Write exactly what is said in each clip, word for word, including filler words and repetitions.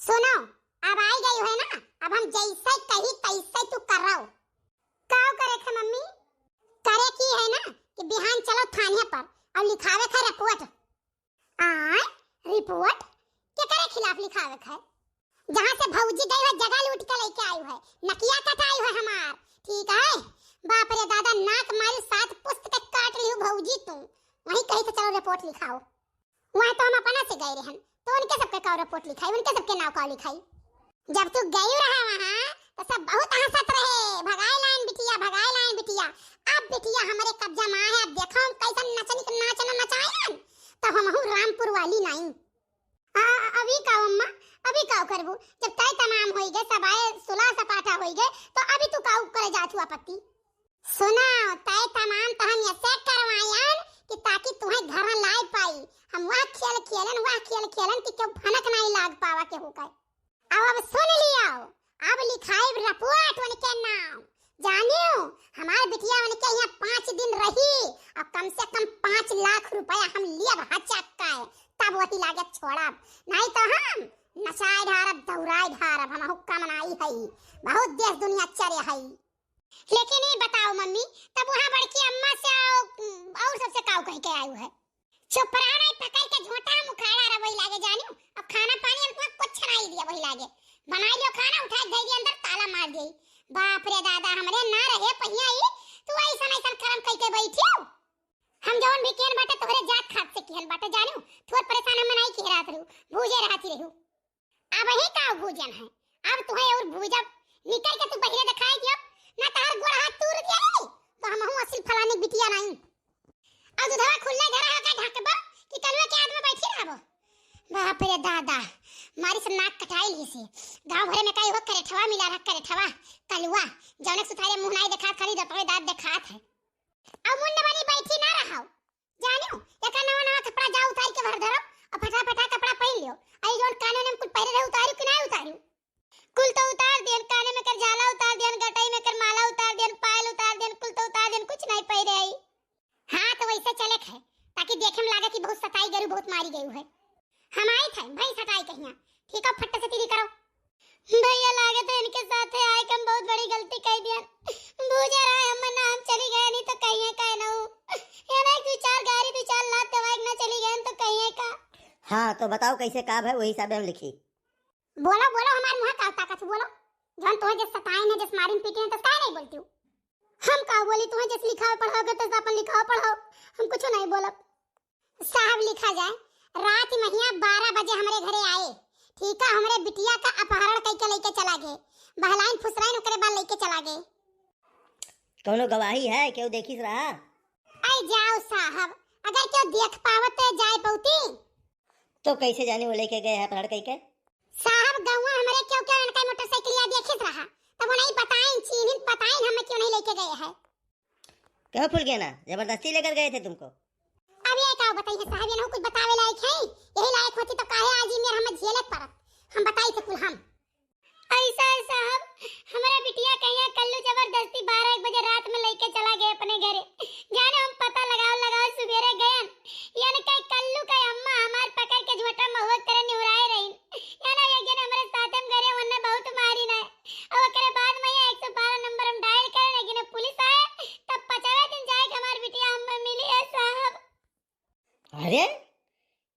सुनो, अब आई गई है ना, अब हम जैसे कही तैसे तू करो। का करे थे मम्मी? करे की है ना कि बिहान चलो थाने पर और लिखावे थे रिपोर्ट। आय, रिपोर्ट? केकरे खिलाफ लिखावे थे? जहाँ से भौजी गई है, जगह लूट के लेके आई है, नकिया कटाई है हमार, ठीक है? बाप रे दादा, नाक मारी सात पुस्त के काट लिहू भौजी तू। वहीं कही थे चलो रिपोर्ट लिखाओ। वहाँ तो हम अपना से गए रहन, तो उनके सबके का रिपोर्ट लिखाई, उनके सबके नाव का लिखाई? जब तू गई रहा वहाँ, तो सब बहुत हंसत रहे, "भगाए लाइन बिटिया, भगाए लाइन बिटिया।" अब बिटिया हमारे कब्जा में है, अब देखो हम कैसन नचनी के नाचन नचायन, तो हमहू रामपुर वाली नाई। आ, आ, अभी का अम्मा, अभी का करबू? जब तय तमाम होई गए, सब आए, सुलह सपाटा होई गए, तो अभी तू का करे जात हू आपत्ति? सुना, तय तमाम तो हम ऐसे करवायन कि ताकि तुहें घर लाए पाई। हम वह खेल खेलन, वह खेल खेलन कि क्यों भनक नहीं लाग पावा केहू का। अब, अब सुन लियो, अब लिखाइब रिपोर्ट उनके नाम। जानियो, हमार बिटिया उनके यहाँ पाँच दिन रही और कम से कम पाँच लाख रुपया हम लियब हचक का, तब वही लागे छोड़ब, नहीं तो हम नचाए ढारब, दौड़ाए ढारब, हम हुक्का मनाई हई, बहुत देश दुनिया चरे हई। लेकिन ये बताओ मम्मी, तब वहाँ बड़की अम्मा से आओ, और सबसे काऊ कह के आयु है? चुप रहा नहीं, पकड़ के झोंटा हम उखाड़ा रहा वही लागे जानियो। अब खाना पानी हमको कुछ नहीं दिया वही लागे। बनाई लियो खाना, उठा के धई दिया अंदर, ताला मार दिया। बाप रे दादा, हमरे ना रहे पहिया ही, तू ऐसा ऐसा करम कह के बैठी हो। हम जौन भी केन बाटे तोहरे जात खात से किहन बाटे जानियो। थोर परेशान हम नहीं किह रहत रहू, भूजे रहती रहू। अब ही का भूजन है, अब तुहे और भूजब, निकल के तू बहिरे दिखाई दियो, ना तहार गोड़ हाथ तूर दिया रे, तो हमहू असिल फलानी बिटिया नहीं। और दुधवा खुल्ले धरा हो के ढकबो कि कलुआ के आदमी बैठी रहबो? बाप रे दादा, मारी से नाक कटाई ली से। गाँव भरे में कई हो करेठवा मिला रहा, करेठवा, कलुआ, जौने सुथारे मुँह नहीं देखात, खाली दतवे दाँत देखात है। अब मुंड बनी बैठी ना रहो। जानियो, एकर नवा नवा कपड़ा जा उतार के भर धरो, और फटा फटा कपड़ा पहन लियो। आई जौन कानों में कुछ पहरे रहे उतारू कि ना उतारू? कुल तो उतार दियन, काने में कर झाला उतार दियन, गटई में कर माला उतार दियन, पायल उतार दियन, कुल तो उतार दियन, कुछ नहीं पहरे आई। हाँ, तो वैसे चले थे, ताकि देखे में लागे कि बहुत सताई गरू, बहुत मारी गयू है। हम आई थे, भई सताई कहिया, ठीक है, फट्ट से तिरी करो। भैया, लागे तो इनके साथे आए के हम बहुत बड़ी गलती कह दिया। बूझे रहा हम ना, हम चली गए नहीं तो कहिए कहे ना हूँ। ये ना एक दो चार गारी, दो चार लात दवाई ना चली गए तो कहिए का। हाँ, तो बताओ कैसे का है, वही हिसाब हम लिखी। बोलो, बोलो, हमारे मुँह का ताकत, बोलो। जौन तुम्हें जस सताए ना, जस मारिन पीटे ना, तो काहे नहीं बोलती हो? हम का बोली, तुम्हें जस लिखाओ पढ़ाओगे तो अपन लिखाओ पढ़ाओ, हम कुछ नहीं बोलब। साहब लिखा जाए, रात महिया बारह बजे हमरे घरे आए, ठीक है, हमरे बिटिया का अपहरण कई के लेके चला गए, बहलाइन फुसलाइन ओकरे बाद लेके चला गए। कौनो गवाही है, केहू देखिस रहा? आई जाओ साहब, अगर केहू देख पावत तो जाए पौती। तो कैसे जानी वो लेके गए हैं अपहरण कई के? साहब गौवा हमरे क्यों क्यों इनका मोटरसाइकिलिया देखिस रहा, तब वो नहीं बताइन, चीनिन बताइन हमें क्यों नहीं लेके गए हैं। क्यों फुलगेना, जबरदस्ती लेकर गए थे तुमको? अब ये का बताई है साहब, ये ना कुछ बतावे लायक है, यही लायक होती तो काहे आज ही मेर हमें झेले पड़त, हम बताई थे कुल हम। ऐसा है साहब, हमारा बिटिया कहिया कल्लू जबरदस्ती बारह एक बजे रात में लेके चला गए अपने घरे। जाने हम पता लगाओ लगाओ सुबेरे गयन, यानी कई कल्लू का अम्मा हमार पकड़ के झोटा महुआ करे निहुराए रही। यानी एक जने हमारे साथ में घरे वन्ने बहुत मारी ना। और ओकरे बाद में ये एक सौ बारह नंबर हम डायल करे, लेकिन पुलिस आए, तब पचावे दिन जाए कि हमार बिटिया हमें मिली है साहब। अरे,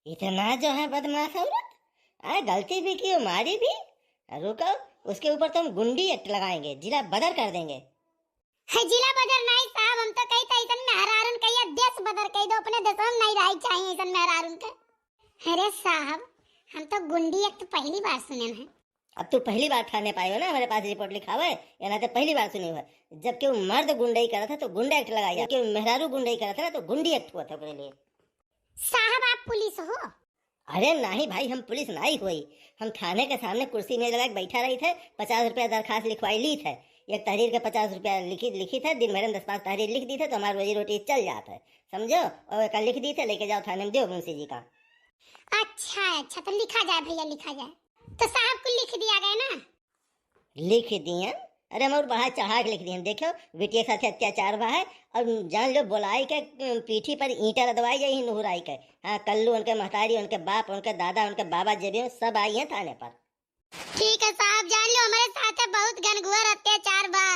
इतना जो है बदमाश औरत, आ, गलती भी की हो, मारी भी। रुको, उसके ऊपर तो हम गुंडी एक्ट लगाएंगे, जिला बदर कर देंगे। है जिला बदर नहीं साहब, हम तो कही था इतन मेहरारून कहिया देश बदर कही दो, अपने देश में नहीं रही चाहिए इतन मेहरारून के। अरे साहब, हम तो गुंडी एक्ट पहली बार सुने हैं। अब तू पहली बार थाने पाए हो ना हमारे पास रिपोर्ट लिखावे, या ना तो पहली बार सुनी हो। जब केहू मर्द गुंडई करत है तो गुंडा एक्ट लगाई, जब केहू मेहरारू गुंडई करत है ना तो गुंडी एक्ट हुआ था ओकरे लिए। साहब, आप पुलिस हो? अरे नहीं भाई, हम पुलिस नहीं हुई, हम थाने के सामने कुर्सी में लगा के बैठा रही थे, पचास रुपया दरखास्त लिखवाई ली थे, एक तहरीर के पचास रुपया लिखी लिखी थे, दिन भर में दस पाँच तहरीर लिख दी थे तो हमारी रोजी रोटी चल जात है, समझो। और एक लिख दी थे, लेके जाओ थाने में, दो मुंशी जी का। अच्छा अच्छा, तो लिखा जाए भैया, लिखा जाए। तो साहब को लिख दिया गया ना? लिख दिए। अरे हम और बढ़ा चढ़ा के लिख दिए, देखो बिटिया के साथ अत्याचार हुआ है। और जान लो, बुलाई के पीठी पर ईंटा लदवाई जाई नुहराई के। हाँ, कल्लू, उनके महतारी, उनके बाप, उनके दादा, उनके बाबा, जे भी हो, सब आई हैं थाने पर। ठीक है साहब, जान लो हमरे साथे बहुत घनघोर अत्याचार बा।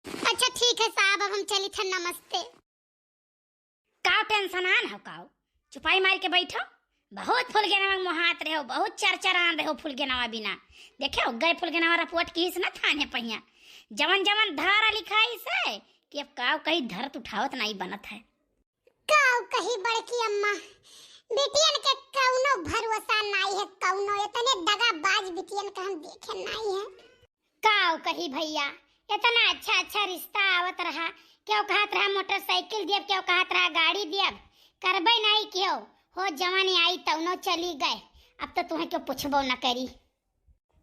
अच्छा ठीक है साहब, अब हम चली थे, नमस्ते। काव टेंशन आन हो काव? चुपाई मार के बैठो। बहुत फुलगेनवा मोहात रहो, बहुत चरचरान रहो फुलगेनवा बिना। देखो गए फुलगेनवा रिपोर्ट किहिस न थाने पहिया। जवन जवन धारा लिखाइस है कि अब काव कही धरत उठावत नाई बनत है। काव कही बड़की अम्मा, बिटियन के कउनो भरोसा नाई है, कउनो इतने दगाबाज बिटियन का हम देखे नाई है। काव कही भइया, इतना अच्छा अच्छा रिश्ता आवत रहा, केहू कहत रहा मोटरसाइकिल दियब, केहू कहत रहा गाड़ी दियब, करबे नाई केहू, हो जवन आई तउनो चली गए। अब तो तुहें केहू पूछबो न करी।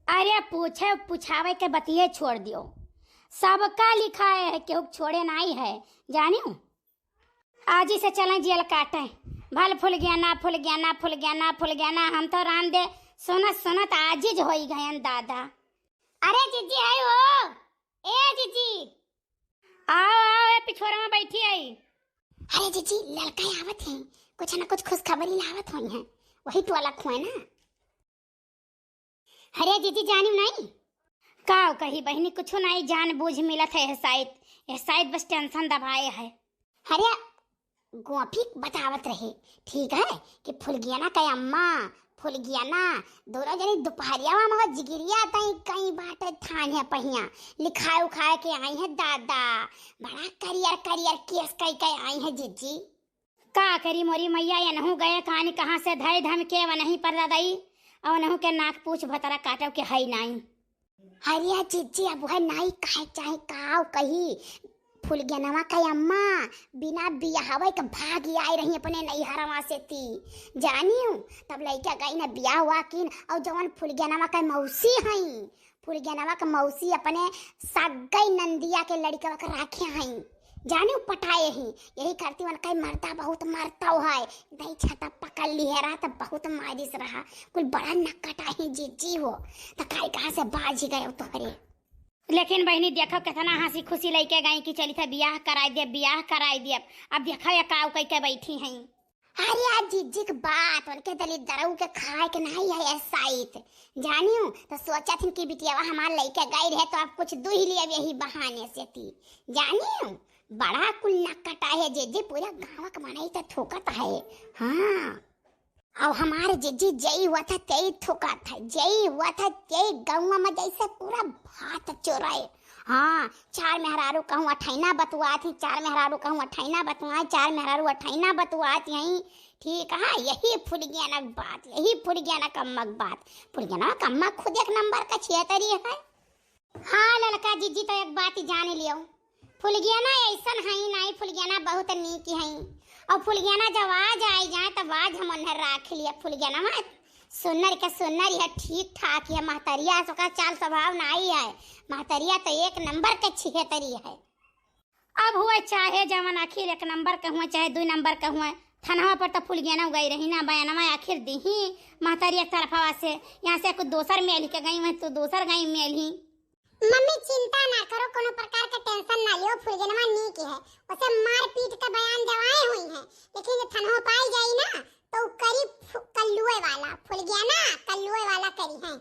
अरे पूछे पुछावे के बतिये छोड़ दियो, सबका लिखाए है, केहू छोड़े नाई है, जानियो। आजी से चलें जेल काटे। भल फुलगेना, फुलगेना, फुलगेना, फुलगेना, हम तो राम दे सुनत सुनत आजिज होई गयन दादा। अरे जिज्जी है हो, ए जिज्जी। आओ, आओ, ए पिछोरा में बैठी आई। अरे जिज्जी, ललका आवत हैं, कुछ न कुछ खुशखबरी लावत होइहैं, वही टोला खुए ना। अरे जिज्जी जानियो नाई? काव कही बहिनी, कुछो नाई, जान बूझ मिलत है एह साइत, एह साइत बस टेंशन दबाए है। अरे गोपी बतावत रहे, ठीक है, कि फुलगियाना का अम्मा, फुलगियाना, दोनों जनी दुपहरिया में मगर जिगिरिया तई कई बाटे थान है पहिया, लिखाए उखाए के आई है दादा, बड़ा करियर करियर केस कई के आई है जिज्जी। का करी मोरी मैया, एनहू गए कानी कहाँ से धई धम के वनही पर ददई, और वनहू के नाक पूछ भतरा काटव के हई नाई। अरे जिज्जी, अब वह नाई कहे चाहे काव कही, फुलगेनवा के अम्मा बिना बियाहवे के भाग आए रही अपने नैहरवा से ती, जानियो। तब लइका गई न बियाह हुआ किन, और जवन फुलगेनवा के मौसी हई, फुलगेनवा के मौसी अपने सगई नंदिया के लड़िकवा के राखे हई, जाने उ पटाए ही, यही करती उनका मर्दा बहुत मरता है, दही छाता पकड़ ली है रहा, तब बहुत मारिस रहा, कुल बड़ा नकटा ही जिज्जी हो, तो काई कहाँ से बाज गए तोहरे। लेकिन बहिनी देखो कितना हँसी खुशी लइके गई कि चली थे बियाह कराई दे, बियाह कराई दे। अब देखो ये काव कई के बैठी हैं। अरे आ जिज्जी के बात, उनके दलिद्दरऊ के खाए के नाई है ए साइत। जानियो, तो सोचत हन कि बिटियावा हमार लइके गई रहे, तो अब कुछ दुहि लियब यही बहाने से ती। जानियो, बड़ा कुल नकटा है जिज्जी, पूरा गाँव के मनई तो थूकत है। हाँ, अब हमार जिज्जी जई हुआ था, तेई थूकत है, जई हुआ था, तेई गौवा में जैसे पूरा भात चोराए। हाँ, चार मेहरारू कहूँ अठैना बतुआत ही, चार मेहरारू कहूँ अठैना बतुआए, चार मेहरारू अठैना बतुआत यहीं। ठीक है, यही फुलगियाना के बात, यही फुलगियाना कम्मा के बात। फुलगियाना कम्मा खुद एक नंबर का छिहतरी है। हाँ ललका जिज्जी, तो एक बात ही जान लियो, फुलगियाना ऐसन हई नाई, फुलगियाना बहुत नीक हई। और फुलगियाना जब आ जाए जाए तब आज हम उन्हें राख लिए। फुलगियाना सुन्नर के सुन्नर है, ठीक ठाक है। महतरिया से ओकर चाल स्वभाव नाई है। महतरिया तो एक नंबर के छिहतरी है। अब हुए चाहे जवन आखिर एक नंबर के हुए चाहे दुई नंबर के हुए, थनवा पर तो फुलगियाना गई रही ना, बयानवा आखिर दीही महतरिया के तरफवा से। यहाँ से कुछ दोसर मेल के गई हुए तो दोसर गई मेल ही। मम्मी चिंता ना करो, कोनो प्रकार के टेंशन ना लियो, फुलगेनवा नीक है, उसे मारपीट के बयान देवाए हुई है, लेकिन ये थनवा पाई जाई ना तो उ करी फु-, कल्लुए वाला, फुलगियाना कल्लुए वाला करी है।